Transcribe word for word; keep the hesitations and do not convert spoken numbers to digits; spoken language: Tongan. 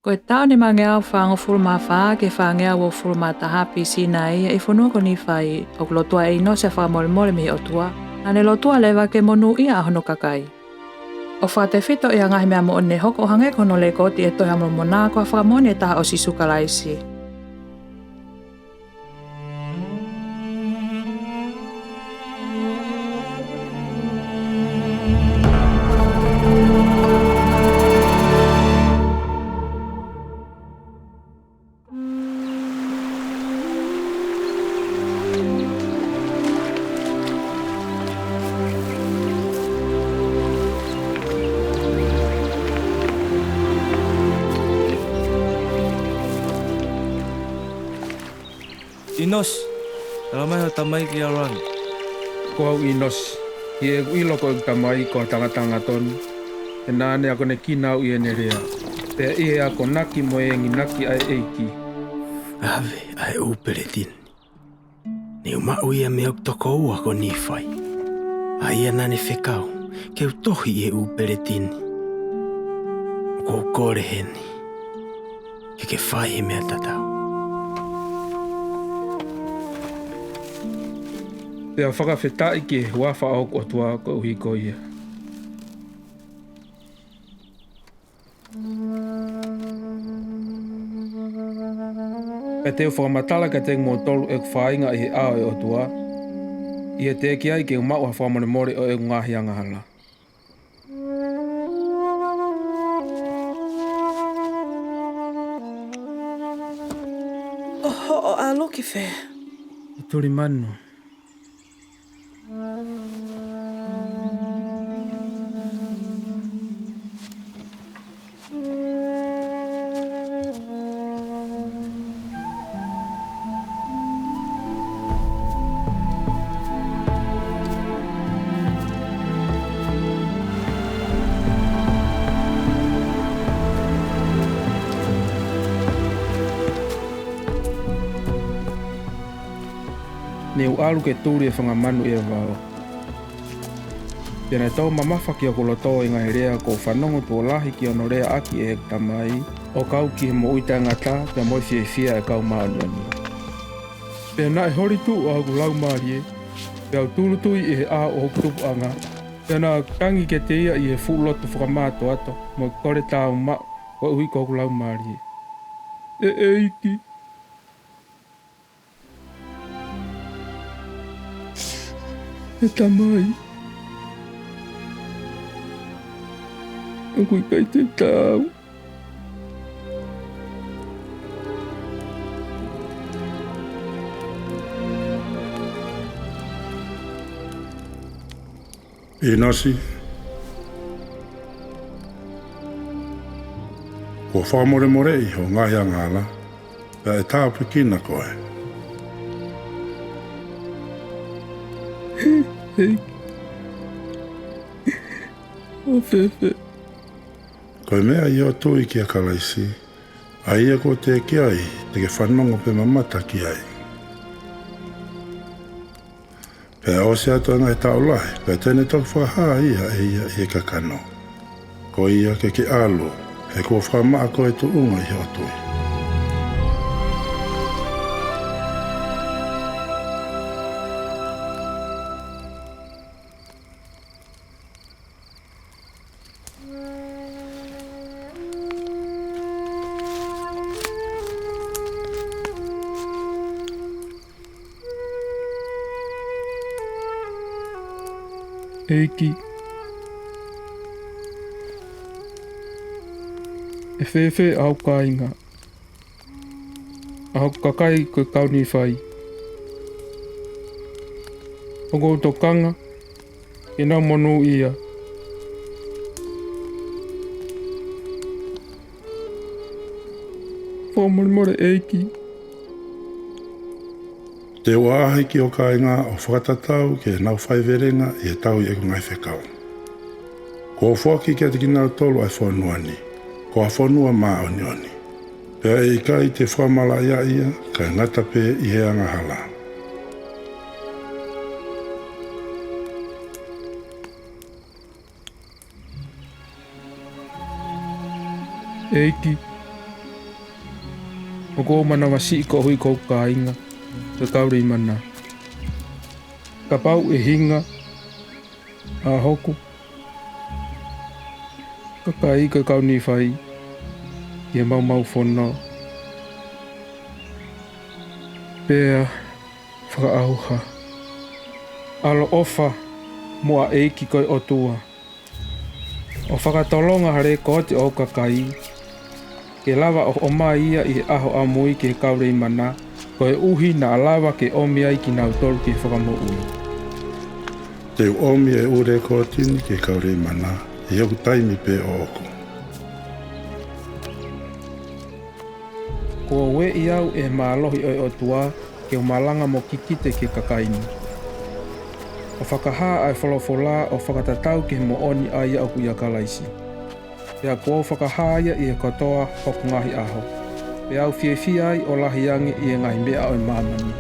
Ko e taʻu nimangeau fāngofulu mā fā ki he fāngeau uofulu mā taha B.C. naʻe ʻi ai e fonua ko Nīfai, ʻoku lotua ʻe ʻĪnosi ʻa e fakamolemole mei he ʻOtua. Naʻá ne lotua leva ke monūʻia ʻa hono kakai. ʻOku fakatefito ʻi he ngaahi meʻa moʻoni ne hoko ʻo hangē ko hono lekooti ʻi he Tohi ʻa Molomoná, ko ha fakamoʻoni ʻe taha ʻo Sīsū Kalaisi. ʻĪnosi, tala mai ho tamai ki ʻaluangi. Ko au ʻĪnosi, ʻi heʻeku ʻilo ko ʻeku tamai ko ha tangata angatonu, he naʻá ne akonekina au ʻi heʻene lea, pea ʻi he akonaki mo e enginaki ʻa e ʻEikí. ʻAve ʻa e ʻū peleti ni. Ne u maʻu ia mei hoku tokoua ko Nīfai, ʻa ia naʻá ne fekau ke u tohi ʻi he ʻū peleti ni. ʻOku ou kole heni ke ke fai e meʻa tatau. Pea fakafetaʻi ki he huafa ʻo hoku ʻOtua koeʻuhi ko ia. Pea te u fakamatala kiate kimoutolu ʻeku fāinga ʻi he ʻao ʻo e ʻOtuá, ʻi he teʻeki ai ke u maʻu ha fakamolemole ʻo ʻeku ngaahi angahalá. ʻO hoʻo ʻalu ki fē? Ki Tulimanu. Ne u ʻalu ke tuli e fanga manu ʻi he vaó. Pea naʻe tō mamafa ki hoku lotó e ngaahi lea kuó u fanongo tuʻo lahi ki hono lea ʻaki ʻe heʻeku tamaí, ʻo kau ki he moʻui taʻengatá pea mo e fiefia ʻa e kau māʻoniʻoní. Pea naʻe holi tuʻu ʻa hoku laumālié, peá u tūʻulutui ʻi he ʻao ʻo hoku tupuʻangá. Pea naʻá ku tangi kiate ia ʻi he fuʻu lotu fakamātoato mo e kole tāumaʻu koeʻuhi ko hoku laumālié. ʻE ʻEiki, ʻe Tamai, ʻoku ʻikai te u taau. ʻĪnosi, kuo fakamolemoleʻi hoʻo ngaahi angahalá, pea ʻe tāpuekina koe. ʻEiki, ʻo fēfē? Ko e meʻa ʻi hoʻo tui kia Kalaisí, ʻa ia kuo teʻeki ai te ke fanongo pe mamata ki ai. Pea ʻe ʻosi atu ʻa e ngaahi taʻu lahi, pea te ne toki fakahā ia ʻe ia ʻi he kakanó. Ko ia ke ke ʻalu, he kuo fakamaʻa koe tuʻunga ʻi hoʻo tuí. ʻEiki, ʻe fēfē ʻa hoku kāinga, ʻa hoku kakai ko e kau Nīfai? ʻOku ou tokanga ke nau monūʻia. Fakamolemole ʻEiki. Te u ʻaʻahi ki ho kāingá ʻo fakatatau ki heʻenau faivelenga ʻi he tauhi ʻeku ngaahi fekaú. Kuó u foaki kiate kinautolu ʻa e fonuá ni, ko ha fonua māʻoniʻoni. Pea ʻe ʻikai te u fakamalaʻiaʻi ia, kae ngata pē ʻi he angahalá. ʻEiki, ʻOku ou manavasiʻi koeʻuhi ko hoku kāinga, ko e kau Leimaná. Kapau ʻe hinga ʻa hoku kakaí, ko e kau Nīfaí, ki he maumau fonó, pea fakaʻauha ʻaloʻofa muʻa ʻa e ʻEiki ko e ʻOtuá, ʻo fakatolonga ha lekooti ʻo hoku kakaí, ke lava ʻo ʻomai ia ʻi he ʻaho ʻamuí ki he kau Leimaná, koeʻuhi naʻa lava ke ʻomi ai kinautolu ki he fakamoʻuí. Te u ʻomi ʻa e ʻū lekōtí ni ki he kau Leimaná ʻi hoku taimi pē ʻoʻokú. Kuo ueʻi au ʻe he mālohi ʻo e ʻOtuá ke u malanga mo kikite ki he kakaí ni, ʻo fakahā ʻa e folofolá ʻo fakatatau ki he moʻoni ʻa ia ʻoku ʻia Kalaisí. Pea kuó u fakahā ia ʻi he kotoa hoku ngaahi ʻahó, peá u fiefia ai ʻo lahi ange ʻi he ngaahi meʻa ʻo e māmaní.